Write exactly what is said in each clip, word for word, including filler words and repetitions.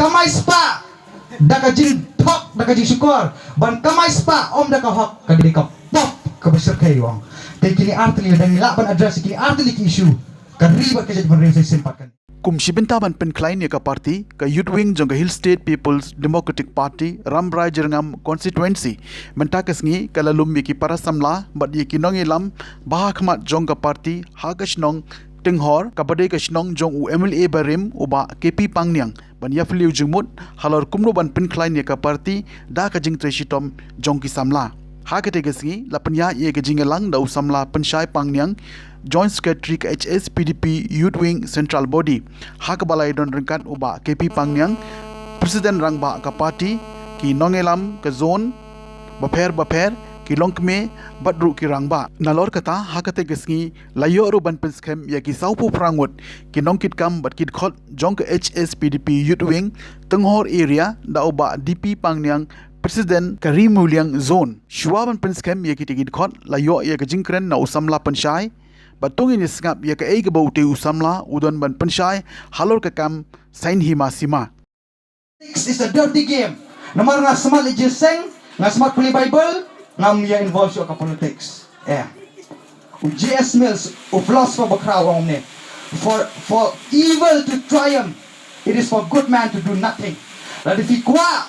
Kamai spah da ka jingthok, da ka jingshukor, ban kamai spah ym da ka hok, ka dei ka pop kaba shyrkhei, u ong. Te kine artylli, lada ngi lah ban address ïa kine artylli ki issue, ka ri bad ka jaitbynriew sa shisien pat kan. Kum shi bynta ban pynkhlaiñ ïa ka party, ka Youth Wing jong ka Hill State People's Democratic Party, Rambrai Jyrngam Constituency, mynta ka sngi ka la lum ïa ki para samla bad ïa ki nongïalam ba ha khmat jong ka party ha ka shnong Tynghor, kaba dei ka shnong jong u M L A barim, u Bah K P Pangniang, ban ïa phylliew jingmut halor kumno ban pynkhlaiñ ïa ka party da ka jingtrei shitom jong ki samla. Ha katei ka sngi la pynïaid ïa ka jingïalang da u samla Pynshai Pangniang, Joint Secretary ka H S P D P Youth Wing Central Body, ha kaba la ïadon ryngkat u Bah K P Pangniang, President Rangbah ka party, ki nongïalam ka zone bapher bapher, ki longkmie bad ruh ki rangbah. Nalor kata, ha katei ka sngi la ïoh ruh ban pynskhem ïa ki sawphew phra ngut ki nongkitkam bad ki dkhot jong ka H S P D P Youth Wing Tynghor Area da u Bah D P Pangniang, President ka Ri Muliang Zone. Shuwa ban pynskhem ïa kitei ki dkhot, la ïoh ïa ka jingkren na u samla Pynshai, bad to ngin ïa sngap ïa kaei kaba utei u samla u don ban pynshai halor ka kam saiñ hima sima. Politics is a dirty game. Namar nga smat leit jingïaseng, nga smat pule Bible, ngam ïa involve shuh ka politics. Eh. U J S Mills, u philosopher bakhraw, u ong kumne: For, for evil to triumph, it is for good man to do nothing. Lada phi kwah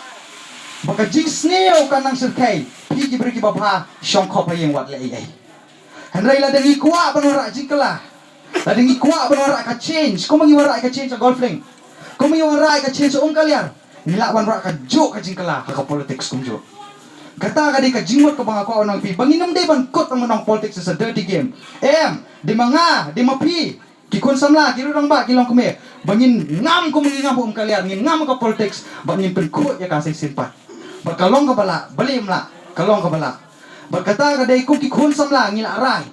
ba ka jingsniew kan nang shyrkhei, phi ki briew kiba bha, shong khop ha ïing, wat leh ei ei. Hynrei lada ngi kwah ban wanrah jingkylla, lada ngi kwah ban wanrah ka change, kumba ngi wanrah ka change ha Golf Link, kumba ngi wanrah ka change ha Umkaliar, ngi lah ban wanrah kajuh ka jingkylla ha ka politics kumjuh. Kata ka dei ka jingmut kaba nga kwah ban ong ïa phi, ba ngin ym dei ban kut ban ong politics is a dirty game. Em, dei ma nga, dei ma phi, ki khun samla, ki rangbah, ki longkmie, ba ngin ngam kumba ngi ngam ha Umkaliar, ngin ngam ha ka politics, ba ngin pynkhuid ïa ka sa shisien pat. Bad ka long kaba lah, balei ym lah, ka long kaba lah. Bad kata ka dei kum ki khun samla ngi la rai.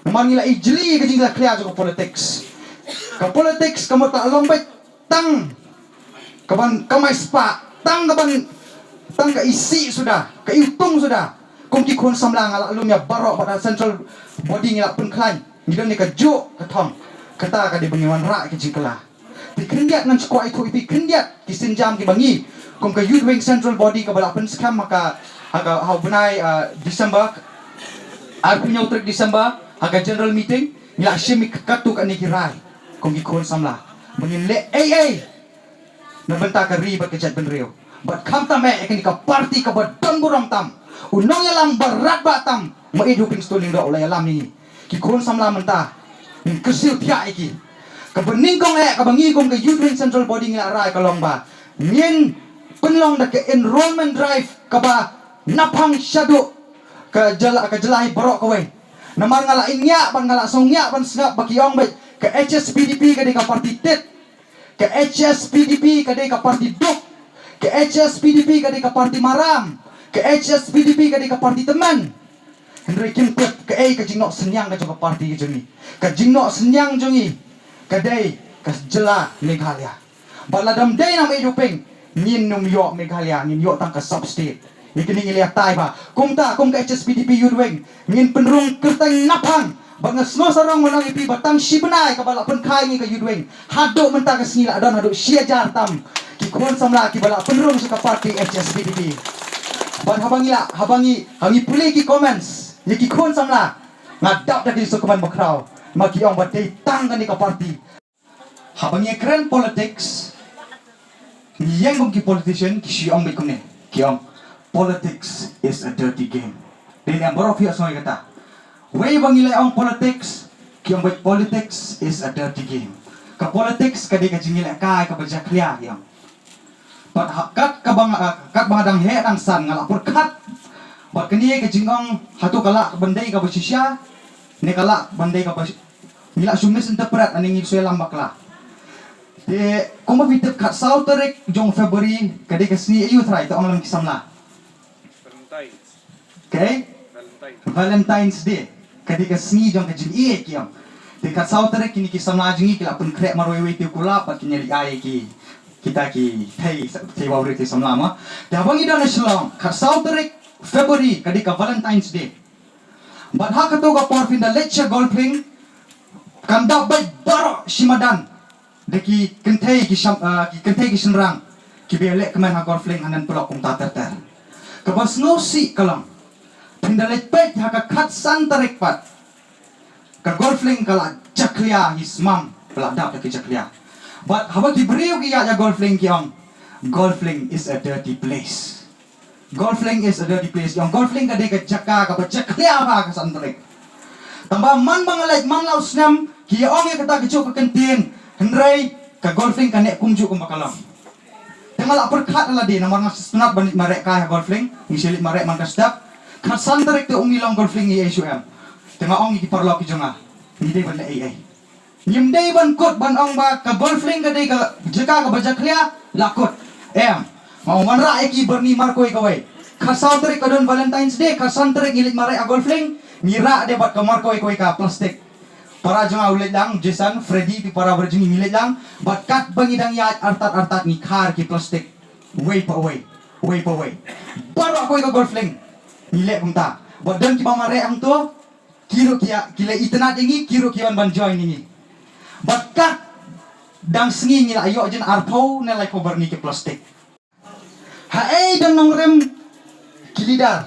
Namar ngi la ijli ka jingïakhlia jong ka politics. Ka politics ka mut ka long beit tang kaban kamai spah, tang kaban, tang ka isih suda, ka iwtung suda. Kum ki khun samla nga la lum ïa baroh bad ha central body ngi la pynkhlaiñ. Ngi don ïa kajuh ka thong. Kata ka dei ba ngin wanrah ïa ka jingkylla. Te khyndiat ngan shu kwah ïathuh ïa phi khyndiat ki sienjam kiba ngi kum ka Youth Wing Central Body kaba la pynskhem ha ka, ha ka, ha u bnai, ah, December, arphew hynñiew tarik December, ha ka general meeting, ngi la shim ïa katto katne ki rai kum ki khun samla ba ngin leh ei ei na bynta ka ri bad ka jaitbynriew. Bad khamtam eh ïa kane ka party kaba don burom tam. U nongïalam ba radbah tam, Maït Hopingstone Lyngdoh u la ïalam ïa ngi. Ki khun samla mynta ngin kyrsiew thiah ïa ki. Kaba nyngkong eh kaba ngi kum ka Youth Wing Central Body ngi la rai ka long ba ngin pynlong da ka enrollment drive kaba naphang shaduh ka jylla, ka jylla hi baroh kawei. Namar nga la ingiah bad nga la sngewngiah ban sngap ba ki ong beit ka H S P D P ka dei ka party tit, ka H S P D P ka dei ka party duk, ka H S P D P ka dei ka party maram, ka H S P D P ka dei ka party tymmen. Hynrei kim tip kaei ka jingnoh synñiang ka jong ka party ka jong ngi. Ka jingnoh synñiang jong ngi ka dei ka jylla Meghalaya. Bad lada ym dei na Maït Hoping ngin ym ïoh Meghalaya, ngin ïoh tang ka sub state. Ïa kine ngi la ïatai bha. Kumta kum ka H S P D P Youth Wing ngin pynrung kyrteng naphang. Bad nga sngewsarong ban ong ïa phi ba tang shi bnai kaba la pynkha ïa ngi ka Youth Wing, haduh mynta ka sngi la don haduh shi hajar tam ki khun samla kiba la pynrung sha ka party H S P D P. Bad haba ngi la, haba ngi, ha ngi pule ki comments ïa ki khun samla, nga dap da ki sngewkmen bakhraw. Ma ki ong ba dei tang kane ka party. Haba ngi kren politics, ngi ïeng kum ki politician, ki shu ong beit kumne. Ki ong, "Politics is a dirty game." Dei ne em baroh phi ïohsngew ïa kata? Wei ba ngi la ong politics, ki ong beit, "Politics is a dirty game." Ka politics ka dei ka jingïalehkai kaba jakhlia, ki ong. Bad ha, kat kaba nga, kat ba nga dang heh dang san nga la pyrkhat. Bad kane ka jingong hato ka lah ban dei kaba shisha ne ka lah ban dei kaba shi-, ngi la shu misinterpret, ani ngi shu ïalam bakla. Te kumba phi tip, khatsaw tarik jong February ka dei ka sngi aïu trai, to ong lem ki samla. Valentine's. Okay? Valentine's. Valentine's Day. Ka dei ka sngi jong ka jingïeit, ki ong. Te khatsaw tarik kine ki samla jong ngi ki la pynkhreh marwei wei te u kulab bad kin ïa ri ai ki, kita ki thei, thei wawri, thei samla mo. Te haba ngi don ha Shillong, khatsaw tarik February ka dei ka Valentine's Day. Bad ha kato ka por phin da leit sha Golf Link, kan dap beit baroh shi madan da ki kynthei ki sham, ah, ki kynthei ki shynrang. kiba ïaleh kmen ha Golf Link, hanan paralok kumta ter ter. Kaba sngewsih ka long, phin da leit peit ha ka khatsan tarik pat, ka Golf Link ka la jakhlia hi smam, ka la dap da ki jakhlia. Bad haba ki briew ki ïaid ha Golf Link ki ong, "Golf Link is a dirty place." Golf Link is a dirty place. Ki ong Golf Link ka dei ka jaka kaba jakhlia bha ha ka san tarik. Tangba man ba nga leit man la u snem, ki ong ïa kata kajuh ka kyntien, hynrei ka Golf Link ka neh kumjuh kumba ka long. Te nga la pyrkhat ïa lade namar nga sngewtynnat ban leit mareh kai ha Golf Link, ngi sa leit mareh man ka step. Khatsan tarik te ym long Golf Link ei ei shuh em. Te nga ong ïa ki paralok ki jong nga, ngi dei ban leh ei ei. Ngim dei ban kut ban ong ba ka Golf Link ka dei ka jaka kaba jakhlia, la kut. Em. Nga ong wanrah ïa ki byrni markoi kawei. Khatsaw tarik ka don Valentine's Day, khatsan tarik ngi leit mareh ha Golf Link, ngi rah de bad ka markoi kawei ka plastik. Para jong nga u leit lang, Jason, Freddy, ki para bad jong ngi ngi leit lang, bad katba ngi dang ïaid artat artat ngi khar ki plastik. Wei pa wei, wei pa wei. Baroh kawei ka Golf Link ngi leh kumta. Bad don kiba mareh hangto, ki ruh ki ïa, ki la itynnad ïa ngi, ki ruh ki wan ban join ïa ngi. Bad kat dang sngi ngi la ïoh jin arphew ne laiphew byrni ki plastik. Haei don nongrim ki leader.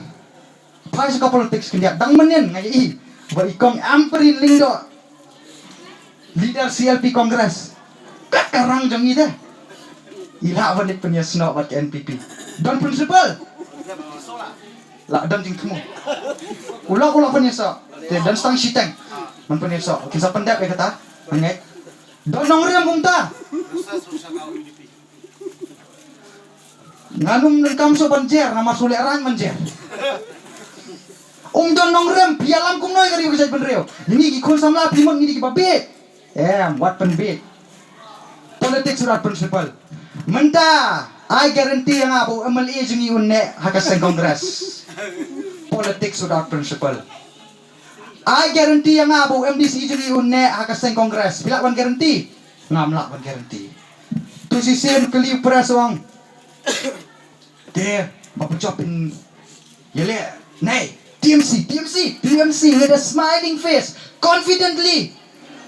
Phai sha ka politics khyndiat, dang mynnin nga ïohi ba i Kong Ampareen Lyngdoh, leader C L P Congress, kat ka rang jong i de. I lah ban leit pynïasnoh bad ka N P P. Don principle. La don jingthmu. U lok, u lok pynïasoh. Te don stang shiteng ban pynïasoh. Kin sa pyndep ïa kata. Ngai. Don nongrim kumta. Ngan ym donkam shuh ban jer, namar shu lehraiñ ban jer. Ym don nongrim, phi ïalam kumno ïa ka ri ka jaitbynriew? Ngi ki khun samla phi mut ngi dei kiba bieit. Em, wat pynbieit. Politics without principle. Mynta, ai guarantee ïa nga ba u M L A jong ngi un neh ha ka seng Congress. Politics without principle. Ai guarantee ïa nga ba u M D C jong ngi un neh ha ka seng Congress. Phi lah ban guarantee? Ngam lah ban guarantee. To shisien kylli u press u ong, te ba pynjop phin ïaleh? Nei, T M C, T M C, T M C with a smiling face, confidently.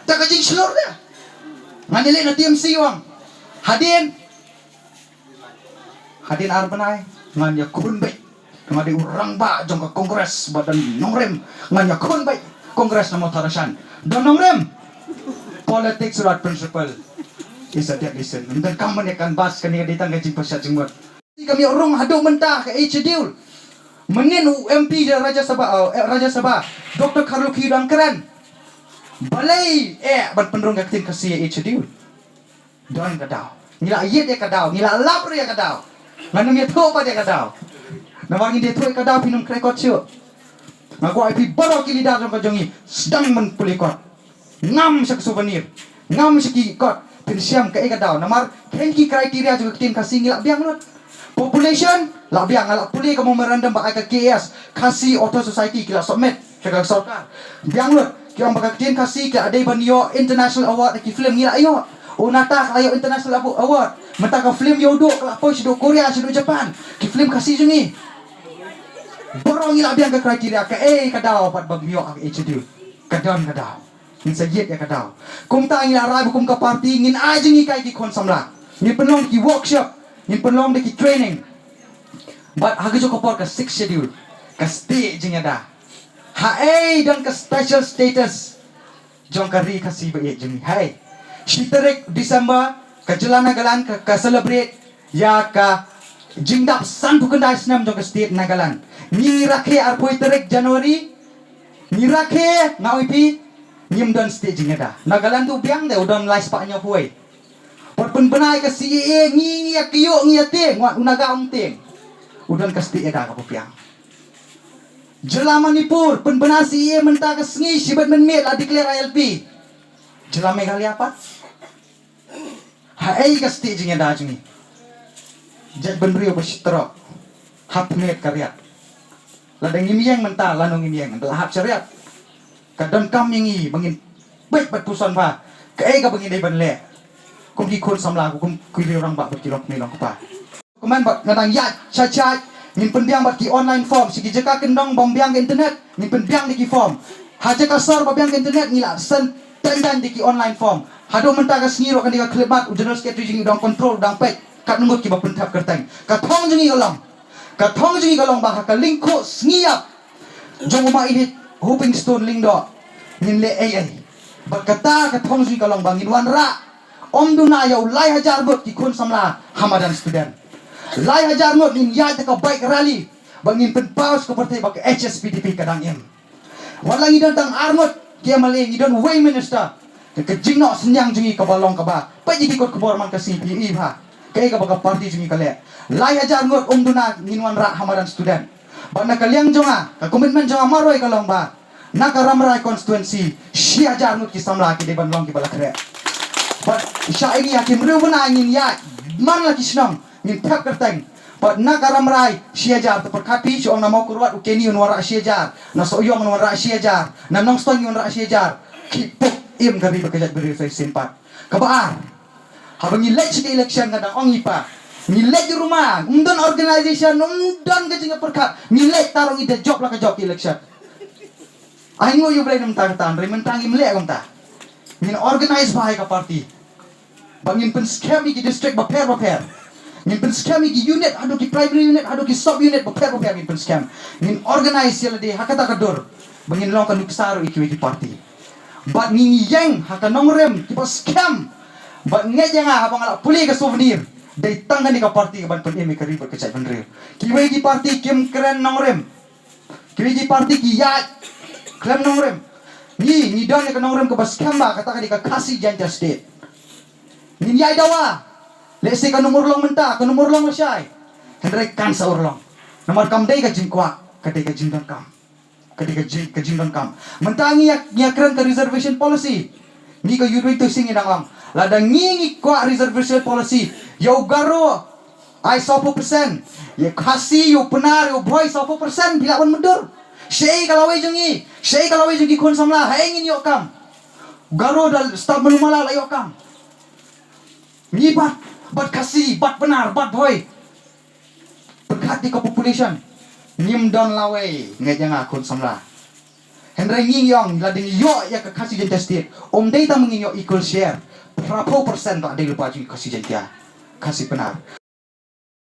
Te ka jingshlur de. Ngan ïaleh na T M C, u ong. Hadien, hadien ar bnai ngan ïakhun beit. Nga dei u rangbah jong ka Congress ba don nongrim, ngan ïakhun beit. Congress na Mawthadraishan don nongrim. Politics without principle is a deadly sin. Ym donkam ban ïa canvass, kane ka dei tang ka jingpynshitom jingmut. Kam ïoh rung haduh mynta ka Eighth Schedule. Mynnin u M P jong Rajya Sabha, eh, Rajya Sabha, Doctor Kharlukhi u dang kren. Balei eh ban pynrung ka ktien Khasi ha Eighth Schedule? Don ka daw. Ngi la ïit ïa ka daw, ngi la lap ruh ïa ka daw. Ngan ym ïathuh pat ïa ka daw. Namar ngin ïathuh ïa ka daw phin ym kren kot shuh. Nga kwah ïa phi baroh ki leader jong ka jong ngi, sdang ban pule kot. Ngam sha ka souvenir, ngam sha ki kot, phin shem kaei ka daw. Namar khein ki criteria jong ka ktien Khasi ngi la biang lut. Population la biang, nga la pule ka memorandum ba ai ka K A S, Khasi Author Society, ki la submit sha ka sorkar. Biang lut, ki ong ba ka ktien Khasi ka dei ban ïoh international award, ki film ngi la ïoh. U Nata ka la ïoh international abu-, award. Mynta ka film Ïewduh ka la poi shaduh Korea, shaduh Japan, ki film Khasi jong ngi. Baroh ngi la biang ka criteria, kaei ka daw pat ba ngim ïoh ha ka Eighth Schedule? Ka don ka daw. Ngin sa ïit ïa ka daw. Kumta ngi la rai ba kum ka party ngin ai jinghikai ki khun samla. Ngin pynlong ki workshop, ngin pynlong da ki training. Bad ha kajuh ka por ka Sixth Schedule, ka stieh jingïada. Haei don ka special status jong ka ri Khasi ba ïeit jong ngi? Haei? Shi tarik December ka jylla Nagaland ka, ka celebrate ïa ka jingdap sanphew khyndai snem jong ka state Nagaland. Ngi rakhe arphew tarik January, ngi rakhe, nga ong ïa phi, ngim don stieh jingïada. Nagaland u biang de, u don lai spah hynñiewphew wei. Bad pynbna ïa ka C A A, ngi, ngi ïa kyiuh, ngi ïa tieng, wat u Naga um tieng. U don ka stieh jingïada kaba biang. Jylla Manipur pynbna C A A mynta ka sngi, shibit mynmiet la declare I L P. Jylla Meghalaya pat. Haei ka stieh jingïada jong ngi? Jaitbynriew ba shitrok, hap pynïaid ka riat. Lada ngim ïeng mynta, lano ngin ïeng? Ynda la hap sha riat, ka donkam ïa ngi ba ngin peit bad puson bha kaei kaba ngin dei ban leh kum ki khun samla, kum ki riew rangbah bad ki longkmie longkpa. Kumne bad nga dang ïaid shai shai, ngin pynbiang bad ki online form. Sha ki jaka kyndong bym biang ka internet, ngin pynbiang da ki form. Ha jaka sor ba biang ka internet, ngi la send tang tang da ki online form. Haduh mynta ka sngi ruh, kane ka khyllipmat, u General Secretary jong ngi u dang control, u dang peit. katne ngut kiba pynthep kyrteng. Ka thong jong ngi ka long, ka thong jong ngi ka long ba ha ka lyngkhuh sngi ïap jong u Maieit Hopingstone Lyngdoh ngin leh ei ei. Bad kata ka thong jong ngi ka long ba ngin wanrah, ym duna ïa u lai hajar ngut ki khun samla ha madan student. Lai hajar ngut ngin ïaid da ka bike rally ba ngin pynpaw sha ka pyrthei ba ka H S P D P ka dang im. Wat la ngi don tang ar ngut ki M L A, ngi don wei minister, ka, ka jingnoh synñiang jong ngi kaba long kaba, peit ïa ki kot khubor man ka sngi phi ïohi bha kaei kaba ka party jong ngi ka leh. Lai hajar ngut, ym duna ngin wanrah ha madan student. Bad na ka liang jong nga, ka commitment jong nga marwei ka long ba na ka Rambrai constituency shi hajar ngut ki samla ki dei ban long kiba la khreh. Bad sha ïa ngi ha ki hynriew bnai ngin ïaid man la ki shnong, ngin thep kyrteng. Bad na ka Rambrai shi hajar, to pyrkhat phi, shu ong na Mawkyrwat u Kenny un wanrah shi hajar, na Sohiong un wanrah shi hajar, na Nongstoiñ un wanrah shi hajar. Ki puk im ka ri bad ka jaitbynriew sa shisien pat. Kaba ar, haba ngi leit sha ka election, nga dang ong ïa phi, ngi leit ruma, ym don organization, ym don ka jingpyrkhat, ngi leit tang ruh ngi da jop la ka jop ka election. Ai nguh ïa U Blei na mynta kata, hynrei mynta ngim leh kumta. Ngin organize bha ïa ka party. Ba ngin pynskhem ïa ki district bapher bapher. Ngin pynskhem ïa ki unit, haduh ki primary unit, haduh ki sub unit bapher bapher ngin pynskhem. Ngin organize ïa lade ha kata ka dur ba ngin long ka nuksa ruh ïa kiwei ki party. Bad ngi ïeng ha ka nongrim kiba skhem. Bad ngeit ïa nga, haba nga la pule ka souvenir, dei tang kane ka party kaban pynim ïa ka ri bad ka jaitbynriew. Kiwei ki party kim kren nongrim. Kiwei ki party ki ïaid khlem nongrim. Ngi, ngi don ïa ka nongrim kaba skhem ba kata ka dei ka Khasi Jaintia State. Ngin ïaid dawa. Lehse kan ym urlong mynta, kan ym urlong lashai, hynrei kan sa urlong. Namar kam dei ka jingkwah, ka dei ka jingdonkam. Ka dei ka jing, ka jingdonkam. Mynta ngi ïa, ngi ïa kren ka reservation policy. Ngi ka Youth Wing to Sing ngi dang ong, lada ngi, ngi kwah reservation policy, ïa u Garo ai sawphew percent, ïa u Khasi, ïa u Pnar, ïa u Bhoi sawphew percent, phi lah ban mutdur. Shaei ka lawei jong ngi? Shaei ka lawei jong ki khun samla? Haei ngin ïoh kam? Garo da stad Malu Mala la ïoh kam. Ngi bad, bad Khasi, bad Pnar, bad Bhoi, pyrkhat ïa ka population, ngim don lawei, ngeit ïa nga khun samla. Hynrei ngi ïong, lada ngi ïoh ïa ka Khasi Jaintia State, ym dei tang ba ngin ïoh equal share, phraphew percent ka dei lypa jong ngi Khasi Jaintia, Khasi Pnar.